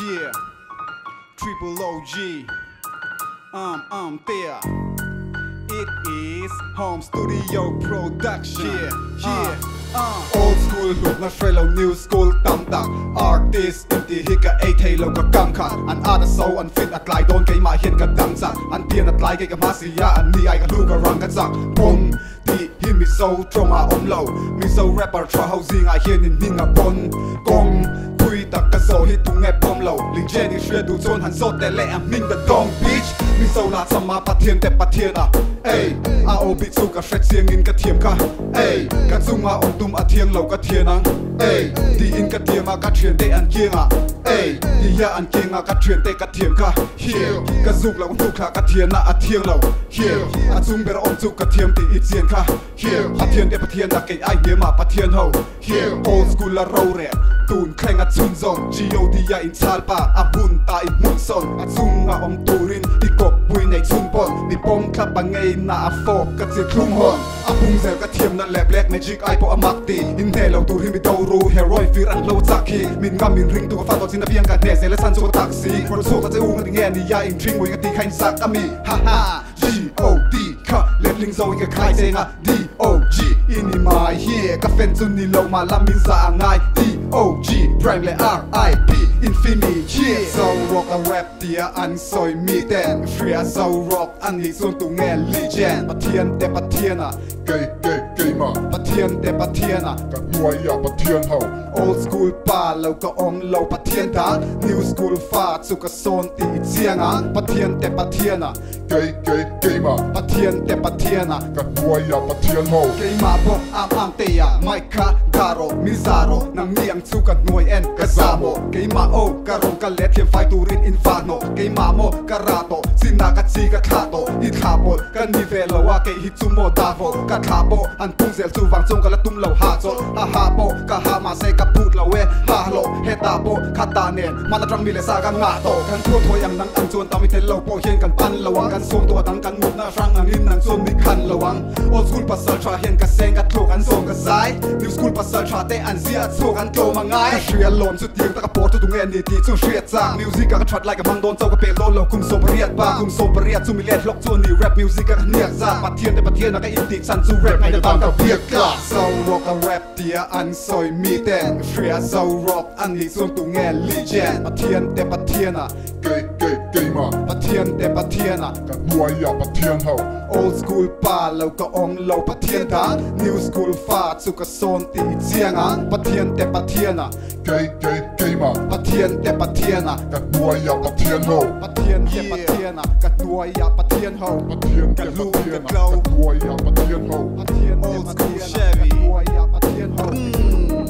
Yeah Triple OG Um um there It is Home Studio Production Yeah yeah uh. Old school hlutna hre lo new school tam tak Artist inti hi ka ei thei lo ka kam khat An at a so an fit a tlai dawn keimah hian ka dang chak An pian a tlai kei ka hma si a an ni ai ka hlu ka rang ka chak Pawm tih hi Mizo tawng ah awm lo Mizo rapper tha ho zingah hian in hming a pawn Kawng thui tak ka zawh hi tunge pawm lo Lingchen i hria duh chuan han zawt teh leh a hming the dawng bitch Mizo lah chama Pathian te Pathian a Ey a aw bih chu ka hre chiang in ka thiam kha Ey ka chunga awm tum a thiang lo ka thian ang Ey tiin ka thiam a ka thian te an kiang ah Ey ti hian an kiang ah ka thian te ka thiam kha Here ka zuk loh hnu thla ka thian a a thiang lo Here a chung ber awm chu ka thiam tih i chian kha Here a thian te Pathian a kei ai hniam ah Pathian ho Here old school a rorel tun thleng a chhunzawm God a in chhal pa a hmun ta i hmun sawn a chung a awm turin i kawppui nei chhun pawn mi pawm thlap a ngei na a fawp ka chi thlum hawn a pung zel ka thiam na leh black magic ai pawh a mak ti in hne lo tur hi mi do ru heroin fir an hlo chak hi min ngam min ring tu ka fa tawh chin a piang ka hne zel a chhan chu ka tak si rawn chhuak ta che u nga ti nge ni a in ring mui nga ti kha in zak a mi ha ha God kha letling zo in ka khai cheng a DOG i ni mai hi ka fan chu ni lo mah la min za a ngai DOG prime leh RIP infinity yeah Zo rock a rap tia an sawi mi ten hria Zo rock a nih chuan tu nge legend Pathian te Pathian a Kei kei keimah Pathian te Pathian a Ka hnuai a Pathian ho Old school pa lo ka awm lo Pathian dan New school fa chu ka sawn tih i chiang a Pathian te Pathian a Kei kei keimah Pathian te Pathian a Ka hnuai a Pathian ho Keimah bawk am am te a Mic kha ga rawh mi za rawh nang ni ang chu ka hnuai en ka za maw Keimah aw ka rawn ka let thiam fai turin in va hnawh Keimah maw ka ra tawh chinah ka chi ka thlah tawh I thlah pawlh ka ni ve lo a kei hi chu maw dah vawh ka thlah pawh an pung zel chu vang chuan ka la tum lo ha chawlh ha ha pawh ka ha mahse ka phut lo e ha hlawh hetah pawh khatah nen hman atang mi leh sa ka ngah tawh kan khuat hawi ang nang ang chuan tam i tel lo pawh hian kan pan lo ang kan suam tawh a dang kan mutna hrang angin nang chuan mi khan lo ang old school pasal tha hian ka seng ka thlawk an zawm ka zai new school pasal tha te an ziah chhuak an tlawm a ngai ka hria lawm chu tiang taka pawr chu tunge a ni tih chu hriat chak music ah ka that lai ka hmang dawn chauh ka pel dawn lo kum 18 pa kum 18 chu mi let hlawk chu a ni rap music ah ka hniak zat Pathian te Pathian ah ka intih chhan chu rap ngaihna vang ka biak tlak Zo rock a rap tia an sawi mi ten hria Zo rock a nih chuan tunge legend Pathian te Pathian ah Kei kei keimah Pathian te Pathian ah Ka hnuai ah Pathian ho Old school pa lo ka awm lo Pathian dan New school fa chu ka sawn tih i chiang a Pathian te Pathian ah Kei kei keimah Pathian te Pathian ah Ka hnuai ah Pathian ho Pathian te Pathian ah Ka hnuai ah Pathian ho Pathian Ka te hlu ka Pathian ah tlo Ka hnuai ah Pathian ho Pathian te Old school Pathian ah Ka Chevy. hnuai ah Pathian ho.